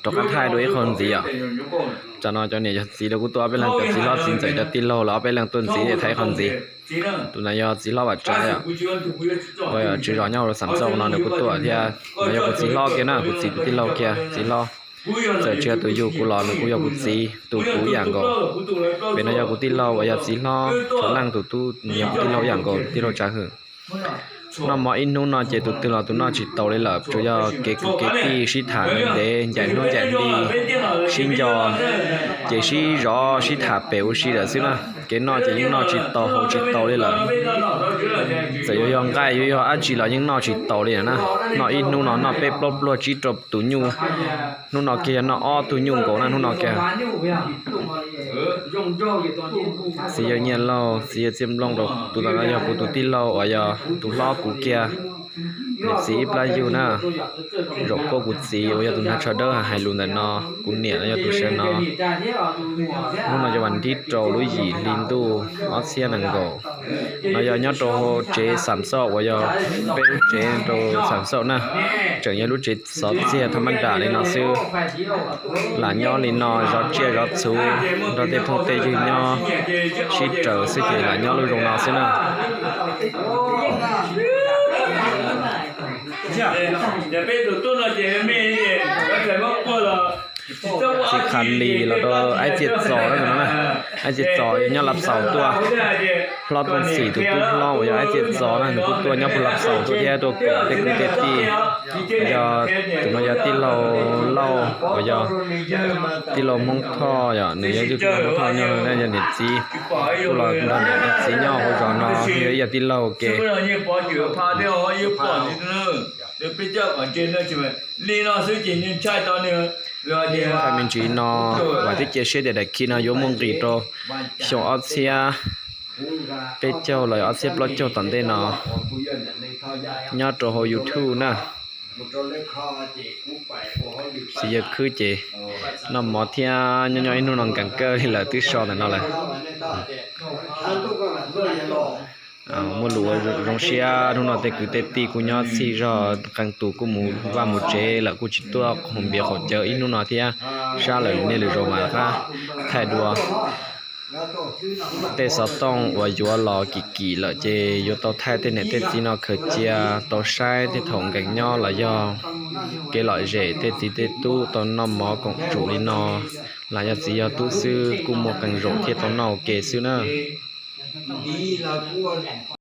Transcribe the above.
rov qab thaij dua ib qho ntxiv os. Tsam no cov niam cov txiv lawv kuj tuaj ob peb leeg, cov txiv hlob txiv ntxawm cov tij laug lawv ob peb leeg tuaj ntxiv thiaj thaij ib qho ntxiv. Tus no yog txiv hlob Vam Tsav os, uas yog tswv zos nyob rau Xam Xauj no nws kuj tuaj thiab. No yog kuv txiv hlob kiag na, kuv txiv tus tij laug kiag, txiv hlob. Txawm tsis yog tus yug kuv los nws kuj yog kuv txiv, tus kuv ib yam nkaus. Pem no yog kuv tij laug uas yog txiv hlob Tshua Leej tus tub, nws yog kuv tij laug ib yam nkaus, tij laug Tsav Hwm. Noj mov ib hnub no ces tus twg los tus noj tsis taus li lawm, tsuas yog kev kwv kev tij sib tham ntev ntev, ncaim hnub ncaim hli sib nco, ces sib zov sib tham pem ua si lawm xwb na. Kev noj ces yeej noj tsis tau haus tsis tau li lawm. Txawm yuav yog nqaij yuav yog dab tsi los yeej noj tsis tau li na. Noj ib hnub no noj peb plaub pluag tsib rau tus nyuj, hnub no kiag yog noj ob tug nyuj nkaus na hnub no kiag. Txiv yawg Nyiaj Lauj, txiv yawg Txiaj Nplooj rau tus no yog kuv tus tij laug uas yog tus hlob kuv kiag. Niam txiv ib plab yug na, zaum kuaj kuv txiv uas yog tus hnav tsho dawb hais lus ntawm no, kuv niam no yog tus sawv no. Hnub no yog vas thib rau lub yim hli ntuj ob txhiab nees nkaum. No yog nyob rau hauv tsev Xam Xauj uas yog peb lub tsev rau Xam Xauj na, tseem yog lub tsev xov txiag thaj mab nram li no xwb. Lam nyob li no zov tsiaj zov txhu, nrog tej phooj tej ywg nyob sib raws xwb ces lam nyob lub zoo no xwb na. Txiv Qha Lis los rau Aib Txiaj Txos na, Aib Txiaj Txos nyob Lav Xaus tuaj. Hlob Tooj Txhim tus tub hlob uas yog Aib Txiaj Txos na, nws kuj tuaj nyob puag Lav Xaus tuaj thiab, tuaj koom tej kwv tej tij. Yog tus no yog tij laug Lauj uas yog tij laug Hmoob Thoj, yog nws yog tij laug Hmoob Thoj nyob, yog niam txiv kuj los nrog niam nrog txiv nyob hauv zos no, yog ib yam tij laug ke. Thaij me ntsis no, vam thiab cia siab tias daim khi no yuav muaj nqis rau xyoo ob txhiab peb caug los ob txhiab plaub caug tom ntej no nyob rau hauv YouTube na. Txiv yawg Khwb ces noj mov thiab nyob nyob ib hnub no nkees kawg li lawm twb so ntawm no lawm. Muaj lus ua zoo siab hnub no tej kwv tej tij kuj nyob txhij zog, qee tus kuj mus vaj mus tsev lawm kuj tsis tuaj mus npias qaum cawv ib hnub no thiab, sab lawm nej lwm zaus mam rov qab thaij dua. Tej xov tooj uas yuav los kim kim lawm ces yuav tau thaij tej niam tej txiv no khaws cia tau saib tej thaum nkees nyob los yog kev lom zem tej txiv tej tub tau noj mov koom tsum li no. Lam yog txiv yog tub xwb kuj muaj qee zaum thiaj tau noj ua ke xwb na.